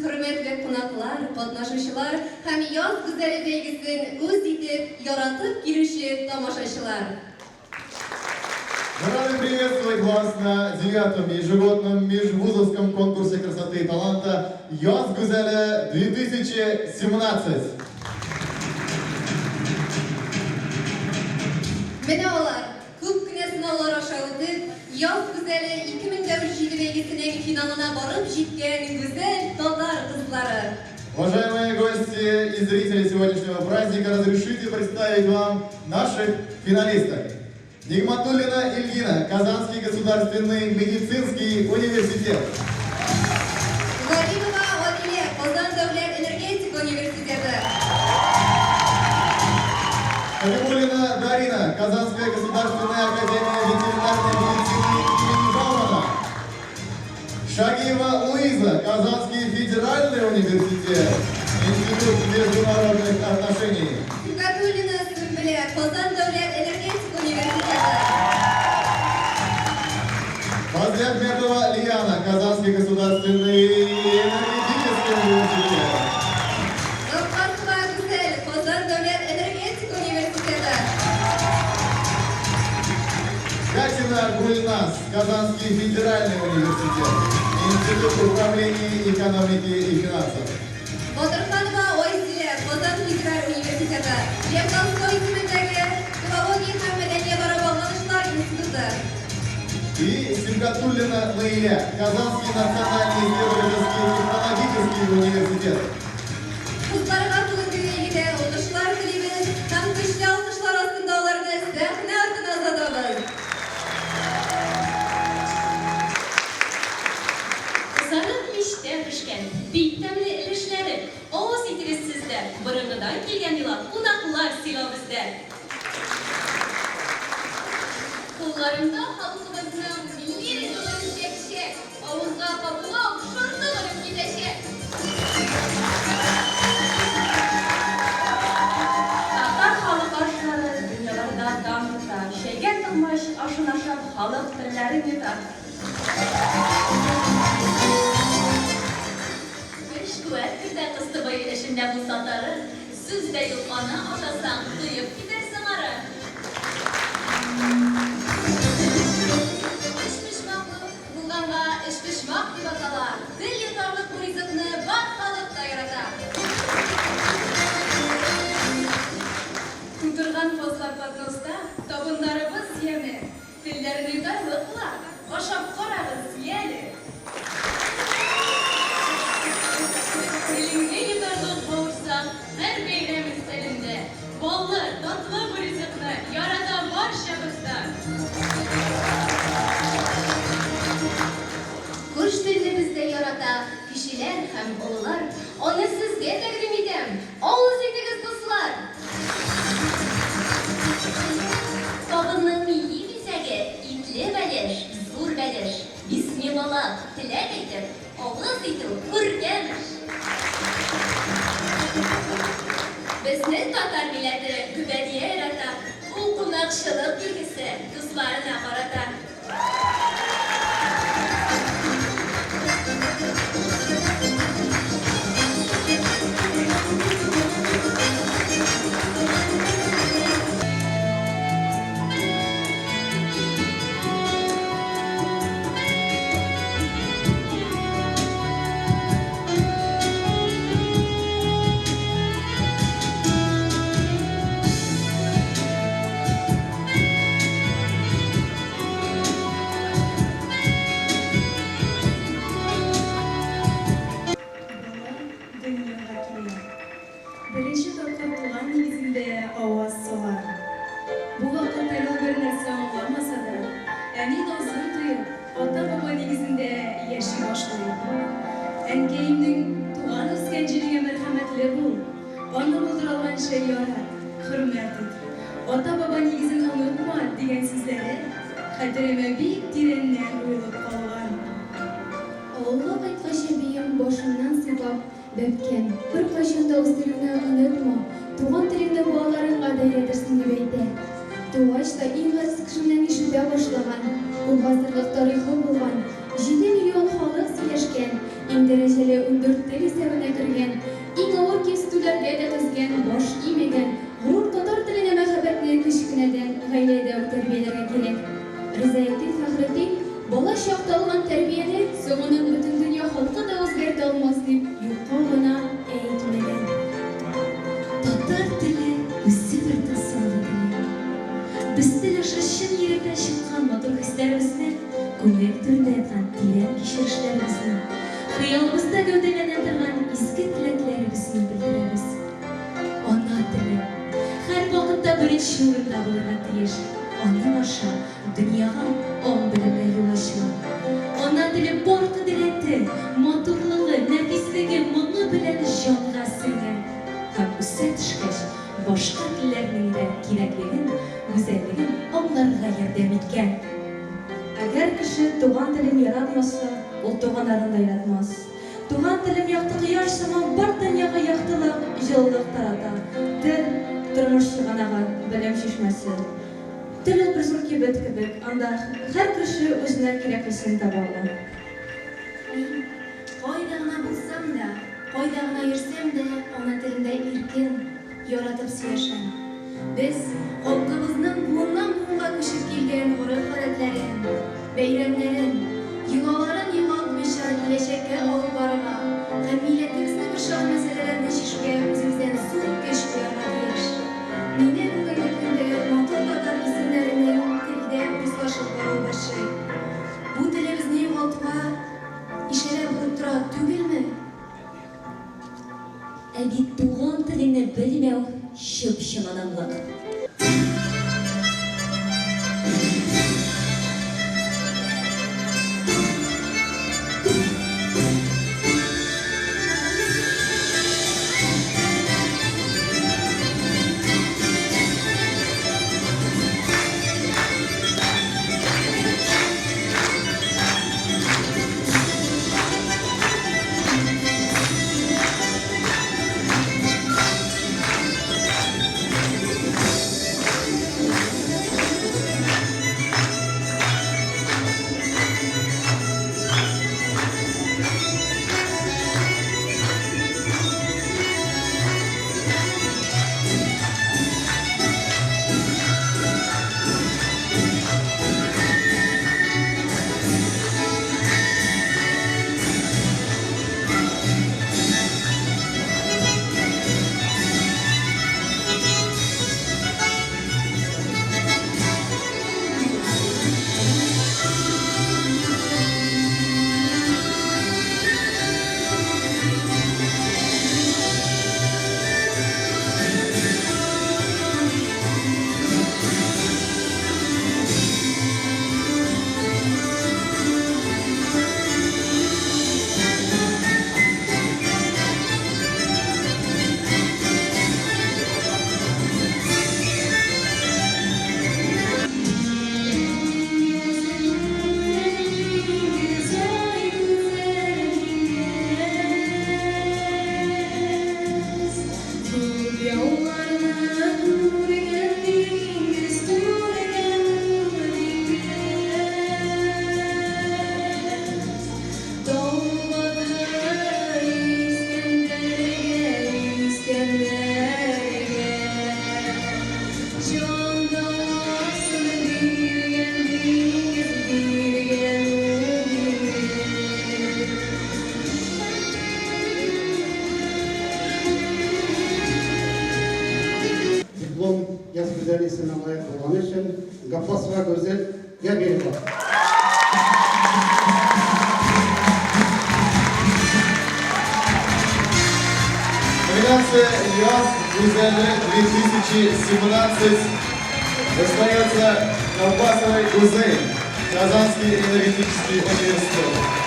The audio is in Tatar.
хөрмәтле кунаклар, катнашучылар һәм Яз гүзәле бәйгесен үз итеп, яратып килүче тамашачылар! Мы рады приветствовать вас на 9-м ежегодном межвузовском конкурсе красоты и таланта «Яз Гүзәле 2017». Менә алар, күп кенә сынаулар аша үтеп, Яз гүзәле 2017 бәйгесенең финалына барып җиткән гүзәл татар кызлары. Уважаемые гости и зрители сегодняшнего праздника, разрешите представить вам наших финалисток. Нигматуллина Ильгина, Казанский государственный медицинский университет. Галимова Адилә, Казан дәүләт энергетика университеты. Хабибуллина Дарина, Казанская государственная академия ветеринарной медицины имени Баумана. Шагиева Луиза, Казанский федеральный университет, Институт международных отношений. Сибгатуллина Сөмбелә, Казан дәүләт энергетика университеты. Фазлиахметова Лиана, Казанский государственный энергетический университет. Гаппасова Гүзәл, Казан дәүләт энергетика университеты. Гатина Гульнас, Казанский федеральный университет, Институт управления экономики и финансов. Батырханова Айзилә, Казан федераль университеты, Лев Толстой исемендәге филология һәм мәдәниятара багланышлар институты. И Сибгатуллина Наиля, Казанский национальный исследовательский технологический университет. Кызларга бүгенге бәйгедә уңышлар телибез һәм көчле алкышлар астында аларны сәхнә артына озатабыз. Кызарып мичтә пешкән, бик тәмле өлешләре. Авыз итегез сез дә, борынгыдан килгән йола, кунаклар сыйлау бездә. Кулларында халкыбызның милли ризыгы чәк-чәк, авызга кабуга ук шундук эреп китәчәк. Татар халык ашлары дөньяларда дан тота, чәйгә токмач ашын ашап халык телләрен йота. Көч-куәт кертә кыстыбый, эчендә булса тары, сүз дә юк, аны ашасаң, туеп китәрсең ары. Өчпочмаклы булганга өчпочмак дип атала, тел йотарлык бу ризыкны бар халык та ярата. Тутырган казлар подноста, табыннарыбыз яме, телләрне йотарлык була, ашап карагыз, яле! Телеңне йотарлык бавырсак һәр бәйрәм өстәлендә, баллы, татлы бу ризыкны ярата барчабыз да. Кош телне бездә ярата кечеләр һәм олылар, аны сезгә тәкъдим итәм, авыз итегез, дуслар! Табынның милли бизәге, итле бәлеш, зур бәлеш. Бисмиллалап, теләк әйтеп, авыз итү күркәм эш. Безнең татар милләте гөбәдия ярата, ул кунакчылык билгесе дусларына карата. Бала дөньяга килә. Беренче тапкыр туган нигезендә аваз сала. Бу вакытта ул бернәрсә аңламаса да, әни назын тоеп, ата-баба нигезендә яши башлый. Әнкәемнең туган-үскән җиреңә мәрхәмәтле бул, аны булдыра алганча ярат, хөрмәт ит, ата-баба нигезен онытма, дигән сүзләре хәтеремә бик тирәннән уелып калган. Авылга кайткач әбием башымнан сыйпап, Бәбкәм, беркайчан да үз телеңне онытма, туган телеңне балаларыңга да өйрәтерсең, дип әйтә. Тугач та иң газиз кешемнән ишетә башлаган, күп гасырлык тарихы булган, 7 миллион халык сөйләшкән, Иң дәрәҗәле 14 тел исәбенә кергән, иң авыр кимсетүләргә дә түзгән, баш имәгән, горур татар теленә мәхәббәтне кечкенәдән гаиләдә үк тәрбияләргә кирәк. Ризаэтдин Фәхретдин, Бала чакта алган тәрбияне соңыннан бөтен дөнья халкы да үзгәртә алмас, дип юкка гына әйтмәгән. Татар теле үзе бер тылсымлы дөнья. Без тел аша чын йөрәктән чыккан матур хисләребезне, күңел түрендә яткан тирән кичерешләребезне, хыялыбызда гәүдәләнә торган изге теләкләребезне белдерәбез. Ана теле һәрвакытта беренче урында булырга тиеш, аның аша дөньяга аң-белемгә юл ачыла. Ана теле бар кодрәте, матурлыгы, нәфислеге, моңы белән җанга сеңгән һәм үсә төшкәч, башка телләрнең дә кирәклеген, гүзәллеген аңларга ярдәм иткән. Әгәр кеше туган телен яратмаса, ул туганнарын да яратмас. Туган телем якты кояш сыман бар дөньяга яктылык, җылылык тарата. Тел, тормыш чыганагы, белем чишмәсе. Тел ул бер зур кибет кебек, анда һәр кеше үзенә кирәклесен таба ала. Мин, кайда гына булсам да, кайда гына йөрсәм дә, ана телемдә иркен, яратып сөйләшәм. Без, халкыбызның буыннан-буынга күчеп килгән гореф-гадәтләрен, бәйрәмнәрен, йолаларын югалтмыйча киләчәккә алып барырга һәм милләтебезне борчыган мәсьәләләрне чишүгә үзебездән зур көч куярга тиеш. Мине бүгенге көндә матур татар исемнәренең телдә урыслашып баруы борчый. Бу телебезне югалтуга ишарә булып тора түгелме? Ә бит туган телеңне белмәү чып-чын наданлык. Диплом Яз гүзәле исеменә лаек булганы өчен Габбасова Гүзәл гә бирелә. Номинация «Яз Гүзәле 2017» достается Габбасовой Гузель, Казанский энергетический университет.